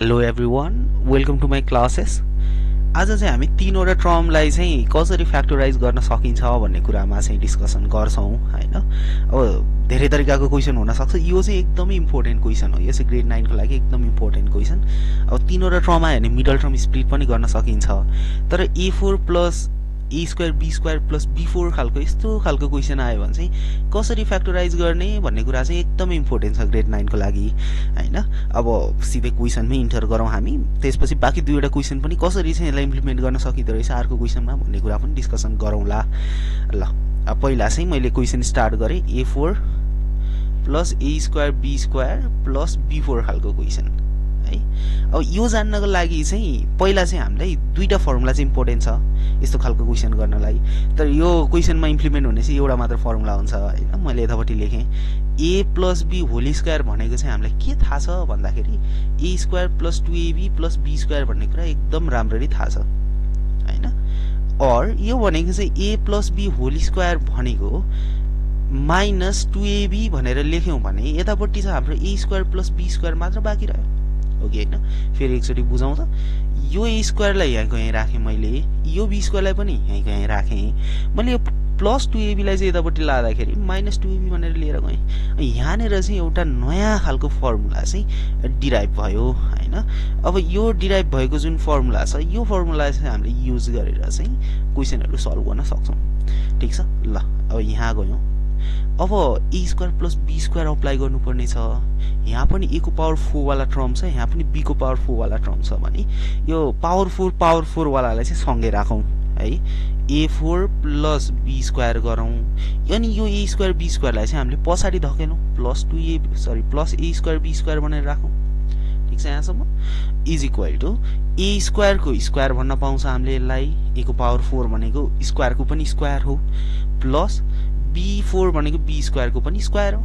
Hello everyone welcome to my classes. आज चाहिँ हामी तीनवटा टर्मलाई चाहिँ कसरी फ्याक्टराइज गर्न सकिन्छ भन्ने कुरामा चाहिँ डिस्कसन गर्छौँ हैन। अब धेरै तरिकाको क्वेसन हुन सक्छ, यो चाहिँ एकदमै इम्पोर्टेन्ट क्वेसन हो। यो चाहिँ ग्रेड 9 को लागि एकदम इम्पोर्टेन्ट क्वेसन। अब तीनवटा टर्म आयो भने मिडल टर्म स्प्लिट पनि गर्न सकिन्छ, तर a4 plus a square b square plus b4 खालको यस्तो खालको क्वेसन आयो भने चाहिँ कसरी फ्याक्टराइज गर्ने भन्ने कुरा चाहिँ एकदमै इम्पोर्टेन्ट छ ग्रेड 9 को लागि हैन। अब सिधै क्वेसनमै इन्टर गरौँ हामी, त्यसपछि बाँकी दुईवटा क्वेसन पनि कसरी चाहिँ यसलाई इम्प्लिमेन्ट गर्न सकिँदो रहेछ अर्को क्वेसनमा भन्ने कुरा पनि डिस्कसन गरौँला। ल अब पहिला चाहिँ मैले क्वेसन स्टार्ट गरेँ a4 plus a square b square plus b4 खालको क्वेसन है। अब यो जान्नको लागि चाहिँ पहिला चाहिँ हामीलाई दुईटा फर्मुला चाहिँ इम्पोर्टेन्ट छ यस्तो खालको क्वेसन गर्नलाई, तर यो क्वेसनमा इम्प्लिमेन्ट हुने चाहिँ एउटा मात्र फर्मुला हुन्छ हैन। मैले यतापट्टि लेखेँ a plus b whole square भनेको चाहिँ हामीलाई के थाहा छ भन्दाखेरि a square plus 2ab plus b square भन्ने कुरा एकदम राम्ररी थाहा छ हैन। और यो भनेको चाहिँ a plus b whole square भनेको माइनस 2ab भनेर लेख्यौँ भने यतापट्टि छ हाम्रो a square plus b square मात्र बाँकी रह्यो हो कि हैन। फेरि एकचोटि बुझाउँ त, यो a स्क्वायरलाई यहाँको यहीँ राखेँ मैले, यो b स्क्वायरलाई पनि यहाँको यहीँ राखेँ। मैले यो प्लस 2ab लाई चाहिँ यतापट्टि लाँदाखेरि माइनस 2ab भनेर लिएर गएँ। यहाँनिर चाहिँ एउटा नयाँ खालको फर्मुला चाहिँ डिराइभ भयो हैन। अब यो डिराइभ भएको जुन फर्मुला छ यो फर्मुला चाहिँ हामीले युज गरेर चाहिँ क्वेसनहरू सल्भ गर्न सक्छौँ। ठिक छ। ल अब यहाँ गयौँ, अब a square plus b square apply गर्नुपर्ने छ। यहाँ पनि a को पावर 4 वाला टर्म छ, यहाँ पनि b को पावर 4 वाला टर्म छ भने यो पावर 4 वालालाई चाहिँ सँगै राखौँ है। a4 प्लस b स्क्वायर गरौँ, अनि यो a स्क्वायर b स्क्वायरलाई चाहिँ हामीले पछाडि धकेलौँ plus a square b square भनेर राखौँ। ठिक छ। यहाँसम्म इज इक्वल टु a स्क्वायरको स्क्वायर भन्न पाउँछ हामीले यसलाई, a को पावर 4 भनेको स्क्वायरको पनि स्क्वायर हो, प्लस b4 भनेको b स्क्वायरको पनि स्क्वायर हो,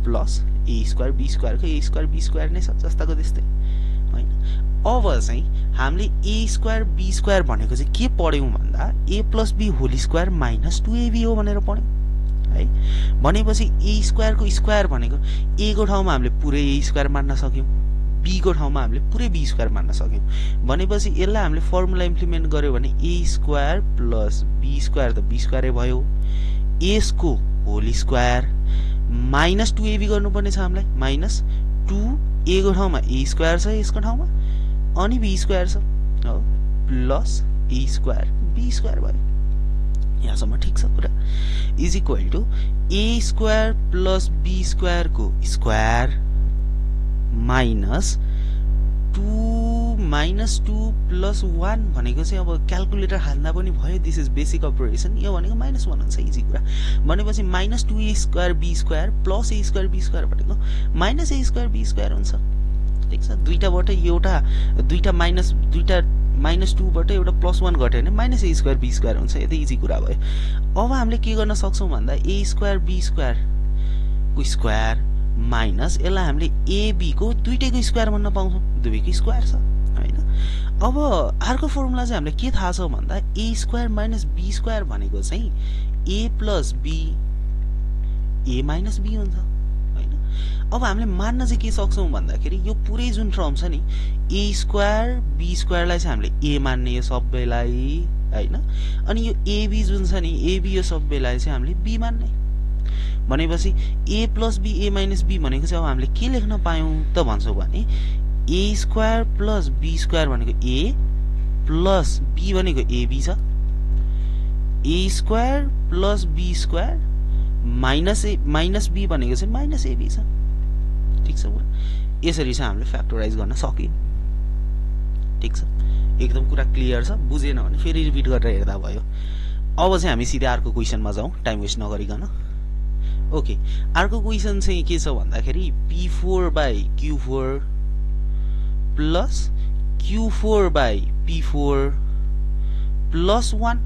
plus a square b स्क्वायरको a square b square नै छ जस्ताको त्यस्तै हैन। अब चाहिँ हामीले a स्क्वायर b स्क्वायर भनेको चाहिँ के पढ्यौँ भन्दा a plus b whole square minus 2ab हो भनेर पढ्यौँ है। भनेपछि a स्क्वायरको स्क्वायर भनेको a को ठाउँमा हामीले पुरै a स्क्वायर मान्न सक्यौँ, b को ठाउँमा हामीले पुरै b स्क्वायर मान्न सक्यौँ। भनेपछि यसलाई हामीले फर्मुला इम्प्लिमेन्ट गर्यो भने a square plus b square त b स्क्वायरै भयो, a को होल स्क्वायर माइनस 2ab गर्नुपर्ने छ हामीलाई, माइनस 2a को ठाउँमा a स्क्वायर छ यसको ठाउँमा, अनि b स्क्वायर छ हो, plus a square b square भयो। यहाँसम्म ठिक छ कुरा। Is equal to a square plus b square को स्क्वायर माइनस 2 प्लस 1 भनेको चाहिँ अब क्यालकुलेटर हाल्दा पनि भयो, दिस इज बेसिक अपरेसन। यो भनेको माइनस 1 हुन्छ, इजी कुरा। भनेपछि minus 2a square b square plus a square b square भनेको minus a square b square हुन्छ। ठिक छ। दुईटा माइनस 2 बाट एउटा प्लस 1 घट्यो भने minus a square b square हुन्छ। यति इजी कुरा भयो। अब हामीले के गर्न सक्छौँ भन्दा a स्क्वायर b स्क्वायर को स्क्वायर माइनस यसलाई हामीले ab को दुईटैको स्क्वायर भन्न पाउँछौँ, दुवैको स्क्वायर छ हैन। अब अर्को फर्मुला चाहिँ हामीलाई के थाहा छ भन्दा a square minus b square भनेको चाहिँ a plus b a minus b हुन्छ हैन। अब हामीले मान्न चाहिँ के सक्छौँ भन्दाखेरि यो पुरै जुन टर्म छ नि a स्क्वायर b स्क्वायरलाई चाहिँ हामीले a मान्ने यो सबैलाई हैन, अनि यो ab जुन छ नि ab यो सबैलाई चाहिँ हामीले b मान्ने। भनेपछि a plus b a minus b भनेको चाहिँ अब हामीले के लेख्न पायौँ त भन्छौँ भने a square plus b square भनेको a प्लस b भनेको ab छ, a square plus b square minus b भनेको चाहिँ माइनस ab छ। ठिक छ। यसरी चाहिँ हामीले फ्याक्टराइज गर्न सकियो। ठिक छ। एकदम कुरा क्लियर छ, बुझेन भने फेरि रिपिट गरेर हेर्दा भयो। अब चाहिँ हामी सिधै अर्को क्वेसनमा जाउँ टाइम वेस्ट नगरिकन। ओके, अर्को क्वेसन चाहिँ के छ भन्दाखेरि p4 by q4 plus q4 by p4 plus 1।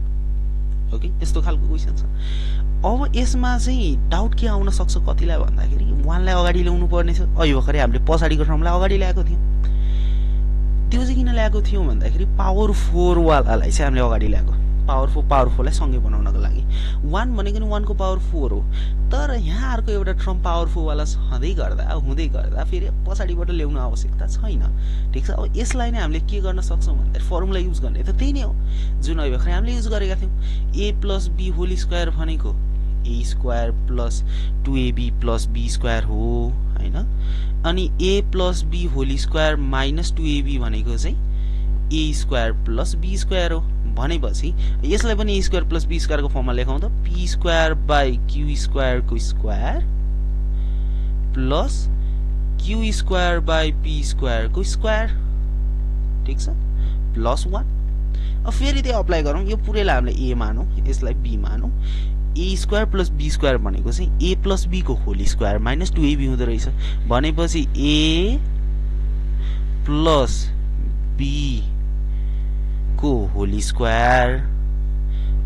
Okay, यस्तो खालको क्वेसन छ। अब यसमा चाहिँ डाउट के आउन सक्छ कतिलाई भन्दाखेरि 1 लाई अगाडि ल्याउनु पर्ने छ। अहिले भर्खरै हामीले पछाडिको टर्मलाई अगाडि ल्याएको थियौँ, त्यो चाहिँ किन ल्याएको थियौँ भन्दाखेरि पावर 4 वालालाई चाहिँ हामीले अगाडि ल्याएको पावरफुललाई सँगै बनाउनको लागि 1 भनेको नि 1 को पावर 4 हो तर यहाँ अर्को एउटा टर्म पावरफुल वाला हुँदै गर्दा फेरि पछाडीबाट ल्याउन आवश्यकता छैन ठीक छ अब यसलाई नै हामीले के गर्न सक्छौं भन्दा फर्मुला युज गर्ने त त्यही नै हो जुन अहिले भर्खरै हामीले युज गरेका थियौं a + b होल स्क्वायर भनेको a square + 2ab + b square हो हैन अनि a + b whole square - 2ab भनेको चाहिँ a स्क्वायर + b स्क्वायर हो भनेपछि यसलाई पनि a स्क्वायर + b स्क्वायर को फर्ममा लेखौं त p स्क्वायर / q स्क्वायर को square plus q square / p square को स्क्वायर ठीक छ प्लस 1 अब फेरि त्यही अप्लाई गरौं यो पुरैलाई हामीले a मानौं यसलाई b मानौं a square + b square भनेको चाहिँ a + b को होल स्क्वायर - 2ab हुँदै रहेछ भनेपछि a + b को होल स्क्वायर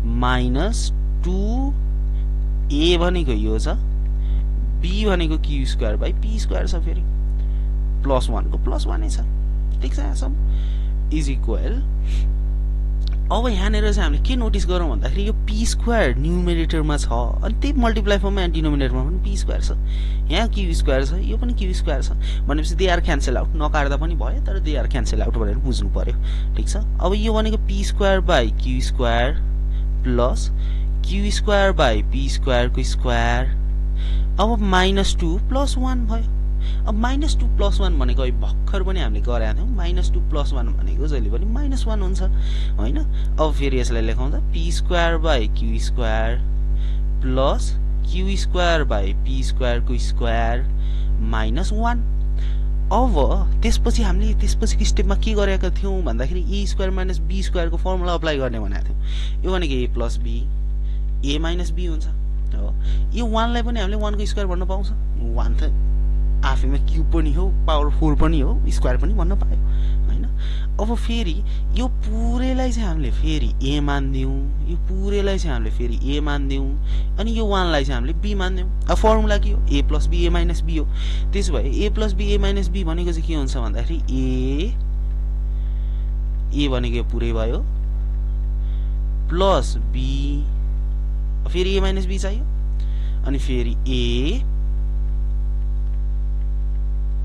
-2a भनेको यो छ b भनेको q स्क्वायर / p स्क्वायर छ फेरि +1 को +1 नै छ ठीक छ यहाँसम्म इज इक्वल अब यहाँनेर चाहिँ हामीले के नोटिस गरौँ भन्दाखेरि यो p स्क्वायर न्युमेरेटरमा छ अनि त्यही मल्टिप्लाई फर्ममा एन्ड डिनोमिनेटरमा पनि p स्क्वायर छ यहाँ q स्क्वायर छ यो पनि q स्क्वायर छ भनेपछि दे आर क्यान्सल आउट नकाट्दा पनि भयो तर दे आर क्यान्सल आउट भनेर बुझ्नु पर्यो ठीक छ अब यो भनेको p square / q square plus q square / p square को स्क्वायर अब -2 + 1 भयो अब -2 + 1 भनेको अहिले भर्खर पनि हामीले गरेका थियौं -2 + 1 भनेको जहिले पनि -1 हुन्छ हैन अब फेरि यसलाई लेखौं त p square / q square plus q square / p square को स्क्वायर -1 अब त्यसपछि हामीले त्यसपछिको स्टेपमा के गरेका थियौं भन्दाखेरि a स्क्वायर - b स्क्वायर को फर्मुला अप्लाई गर्ने भनेको थियौं यो भनेको a + b a - b हुन्छ हो यो 1 लाई पनि हामीले 1 को स्क्वायर भन्न पाउँछ 1 त आफैमा क्यूब पनि हो पावर 4 पनि हो स्क्वायर पनि भन्न पायो हैन अब फेरि यो पुरैलाई चाहिँ हामीले फेरि a मान्दियौ यो पुरैलाई चाहिँ हामीले फेरि a मान्दियौ अनि यो 1 लाई चाहिँ हामीले b मान्दियौ अब फर्मुला के हो a + b a - b हो त्यसो भए a + b a - b भनेको चाहिँ के हुन्छ भन्दाखेरि a भनेको यो पुरै भयो प्लस b फेरि a - b चाहियो अनि फेरि a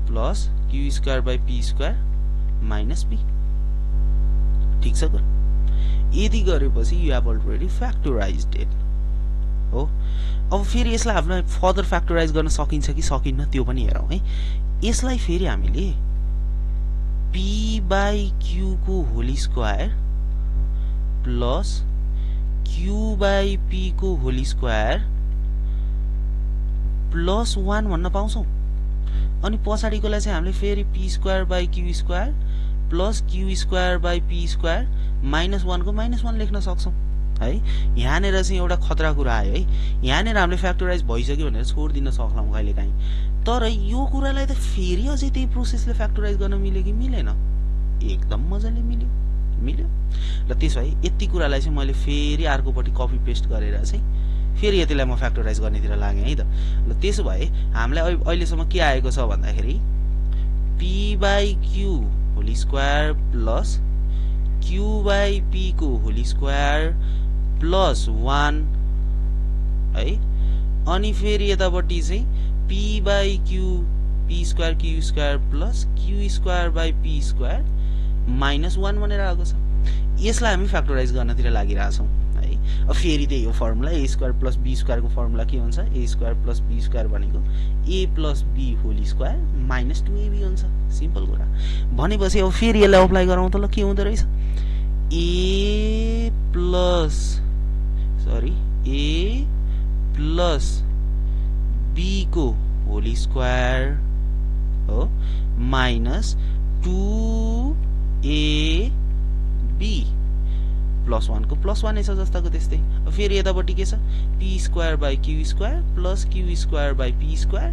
plus q square / p square - b ठीक छ यदि गरेपछि यु हेभ अलरेडी फ्याक्टराइज्ड इट हो अब फेरि यसलाई हामीले फर्दर फ्याक्टराइज गर्न सकिन्छ कि सकिन्न त्यो पनि हेरौं है यसलाई फेरि हामीले p/q को होल स्क्वायर प्लस q/p को होल स्क्वायर प्लस 1 भन्न पाउँछौं अनि पछाडीकोलाई चाहिँ हामीले फेरि p square / q square plus q square / p square -1 को -1 लेख्न सक्छौं है यहाँनेर चाहिँ एउटा खतरा कुरा आयो है यहाँनेर हामीले फ्याक्टराइज भइसक्यो भनेर छोड्दिन सक्लौं कहिलेकाहीँ तर यो कुरालाई त फेरि अझै त्यही प्रोसेसले फ्याक्टराइज गर्न मिल्यो कि मिलेन एकदम मजाले मिल्यो ल त्यसो भए यति कुरालाई चाहिँ मैले फेरि अर्कोपटि कपी पेस्ट गरेर चाहिँ फेरि यतिलाई म फ्याक्टराइज गर्नेतिर लागे है त ल त्यसो भए हामीलाई अहिलेसम्म के आएको छ भन्दाखेरि p/q whole square plus q/p को होल स्क्वायर प्लस 1 है अनि फेरि यतापट्टि चाहिँ p/q p square q square plus q square / p square -1 भनेर आएको छ यसलाई हामी फ्याक्टराइज गर्नतिर लागिरहेछौं अब फेरि त्यही हो formula a square + b square को फर्मुला के हुन्छ a स्क्वायर + b स्क्वायर भनेको a + b whole square -2ab हुन्छ सिम्पल कुरा भनेपछि अब फेरि यसलाई अप्लाई गरौँ त ल के हुँदै रहेछ a प्लस b को होल स्क्वायर हो -2ab +1 को +1 छ जस्ताको त्यस्तै फेरि यतापट्टि के छ p square / q square plus q square / p square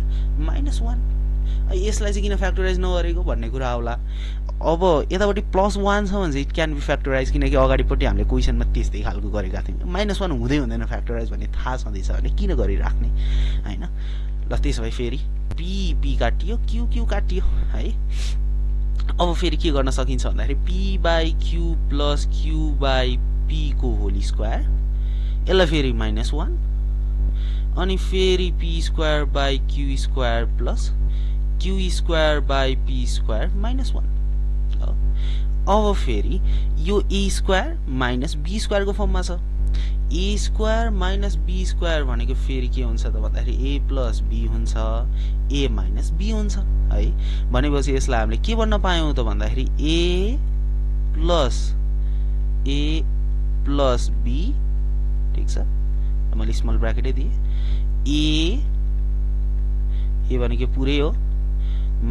-1 यसलाई चाहिँ किन फ्याक्टराइज नगरेको भन्ने कुरा आउला अब यतापट्टि +1 छ भने चाहिँ इट क्यान बी फ्याक्टराइज किनकि अगाडिपट्टि हामीले क्वेशनमा त्यस्तै खालको गरेका थियौं -1 हुँदै हुँदैन फ्याक्टराइज भन्ने थाहा छँदैछ भने किन गरिराख्ने हैन ल त्यसो भए फेरि p काटियो q काटियो है अब फेरि के गर्न सकिन्छ भन्दाखेरि p/q प्लस q/p p को होल स्क्वायर यसलाई फेरि -1 अनि फेरि p square by q square plus q square by p square -1 अब फेरि यो a square minus b square को फर्ममा छ a square minus b square भनेको फेरि के हुन्छ त भन्दाखेरि a प्लस b हुन्छ a माइनस b हुन्छ है भनेपछि यसलाई हामीले के भन्न पायौं त भन्दाखेरि a प्लस b ठीक छ मैले स्मल ब्र्याकेटै दिए a भनेको पुरै हो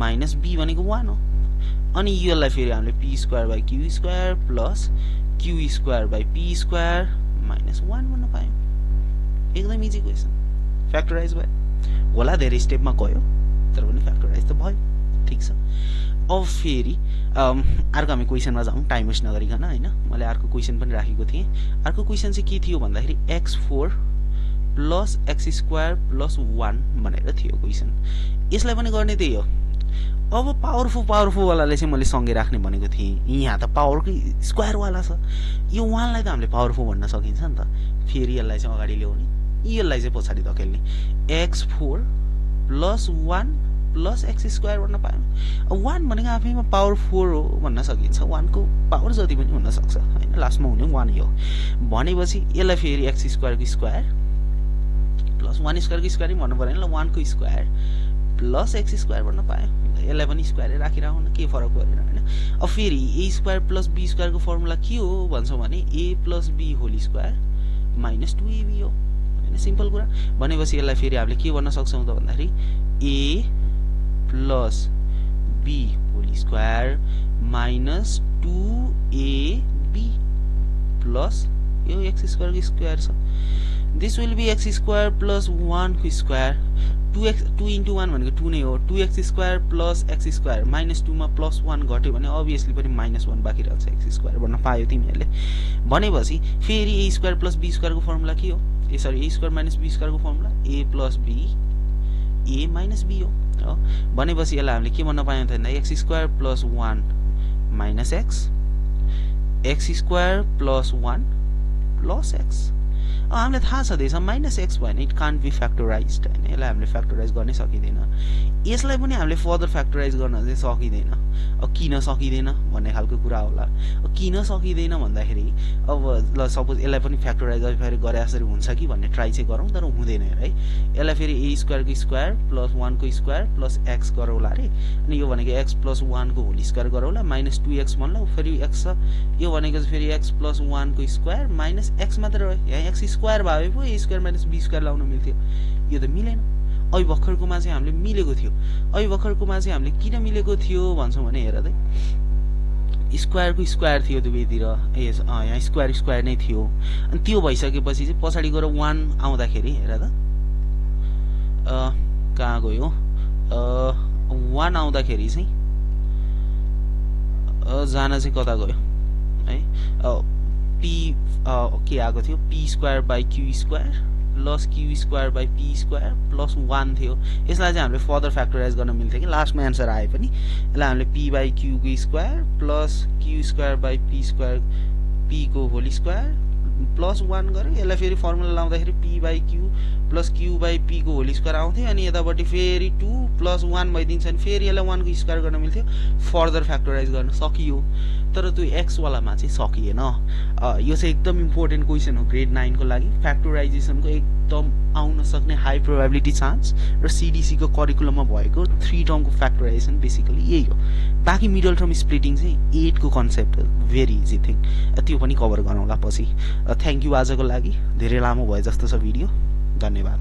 माइनस b भनेको 1 हो अनि यसलाई फेरि हामीले p square by q square plus q square by p square -1 भन्न पायौं एकदम इजी क्वेशन फ्याक्टराइज भयो होला धेरै स्टेपमा गयो तर पनि फ्याक्टराइज त भयो ठीक छ अब फेरि अर्को हामी क्वेशनमा जाउँ टाइम वेस्ट नगरिकन हैन मैले अर्को क्वेशन पनि राखेको थिएँ अर्को क्वेशन चाहिँ के थियो भन्दाखेरि x4 plus x square plus 1 भनेर थियो क्वेशन यसलाई पनि गर्ने त्यही हो अब पावरफुल वालाले चाहिँ मैले सँगै राख्ने भनेको थिएँ यहाँ त पावरको स्क्वायर वाला छ यो 1 लाई त हामीले पावरफुल भन्न सकिन्छ नि त फेरि यसलाई चाहिँ अगाडि ल्याउने यसलाई चाहिँ पछाडि धकेल्ने x4 plus 1 plus x square भन्न पायौं 1 भनेको आफैमा पावर 4 हो भन्न सकिन्छ 1 को पावर जति पनि हुन सक्छ हैन लास्टमा हुने 1 हो भनेपछि यसलाई फेरि x स्क्वायर को स्क्वायर प्लस 1 स्क्वायर को स्क्वायर भन्नु पर्दैन ल 1 को स्क्वायर प्लस x स्क्वायर भन्न पायौं यसलाई पनि स्क्वायर राखिराख्नु के फरक परेन हैन अब फेरि a square plus b square को फर्मुला के हो भन्छौ भने a plus b whole square minus 2ab हो हैन सिम्पल कुरा भनेपछि यसलाई फेरि हामीले के भन्न सक्छौं त भन्दाखेरि a plus b whole square minus 2ab plus यो x स्क्वायर को स्क्वायर छ this will be x square plus 1 को स्क्वायर 2 into 1 भनेको 2 नै हो 2x square plus x square -2 मा प्लस 1 घट्यो भने obviously पनि -1 बाँकी रहन्छ x स्क्वायर भन्न पायो तिमीहरुले भनेपछि फेरि a square plus b square को फर्मुला के हो ए sorry a square minus b square को formula a plus b a minus b हो भनेपछि यसलाई हामीले के भन्न पायौं त भन्दा x square plus 1 minus x square plus 1 plus x हामीलाई थाहा छदैछ -x भयो भने इट कान्ट बी फ्याक्टराइज्ड हैन यसलाई हामीले फ्याक्टराइज गर्न सकिदैन यसलाई पनि हामीले फर्दर फ्याक्टराइज गर्न चाहिँ सकिदैन अब किन सकिदैन भन्ने खालको कुरा होला किन सकिदैन भन्दाखेरि अब ल सपोज यसलाई पनि फ्याक्टराइज फेरि गरे जसरी हुन्छ कि भन्ने ट्राई चाहिँ गरौँ तर हुँदैन है यसलाई फेरि a स्क्वायर को स्क्वायर प्लस 1 को स्क्वायर प्लस x गरौला रे अनि यो भनेको x प्लस 1 को होल स्क्वायर गरौला -2x भन्ला फेरि x छ यो भनेको फेरि x प्लस 1 को स्क्वायर माइनस x मात्र रह्यो यहाँ x स्क्वायर भए पो a square minus b square लाउन मिल्थ्यो यो त मिलेन अइ भर्खरकोमा चाहिँ हामीले मिलेको थियो अइ भर्खरकोमा चाहिँ हामीले किन मिलेको थियो भन्छौं भने हेर त स्क्वायर को स्क्वायर थियो दुवैतिर यहाँ स्क्वायर नै थियो अनि त्यो भइसकेपछि चाहिँ पछाडी गएर 1 आउँदाखेरि हेर त कहाँ गयो 1 आउँदाखेरि चाहिँ जान चाहिँ कता गयो है p के आएको थियो p square by q square plus q square by p square plus 1 थियो यसलाई चाहिँ हामीले फर्दर फ्याक्टराइज गर्न मिल्थ्यो कि लास्टमा आन्सर आए पनि यसलाई हामीले p बाइ q को square plus q square by p square p को होल स्क्वायर प्लस 1 गर्यो यसलाई फेरि फर्मुला लाउँदाखेरि p by q plus q by p को होल स्क्वायर आउँथ्यो अनि यतापट्टि फेरि 2 प्लस 1 भइदिन्छ अनि फेरि यसलाई 1 को स्क्वायर गर्न मिल्थ्यो फर्दर फ्याक्टराइज गर्न सकियो तर त्यो x वालामा चाहिँ सकिएन यो चाहिँ एकदम इम्पोर्टेन्ट क्वेशन हो ग्रेड 9 को लागि फ्याक्टराइजेसनको एकदम आउन सक्ने हाई प्रोबेबिलिटी चान्स र सीडीसी को करिकुलममा भएको 3 टर्मको फ्याक्टराइजेसन बेसिकली यही हो बाकी मिडल टर्म स्प्लिटिङ चाहिँ 8 को कन्सेप्ट हो भेरी इजी थिङ त्यो पनि कभर गरौँला पछि थ्यांक यू आजको लागि धेरै लामो भयो जस्तो छ भिडियो धन्यवाद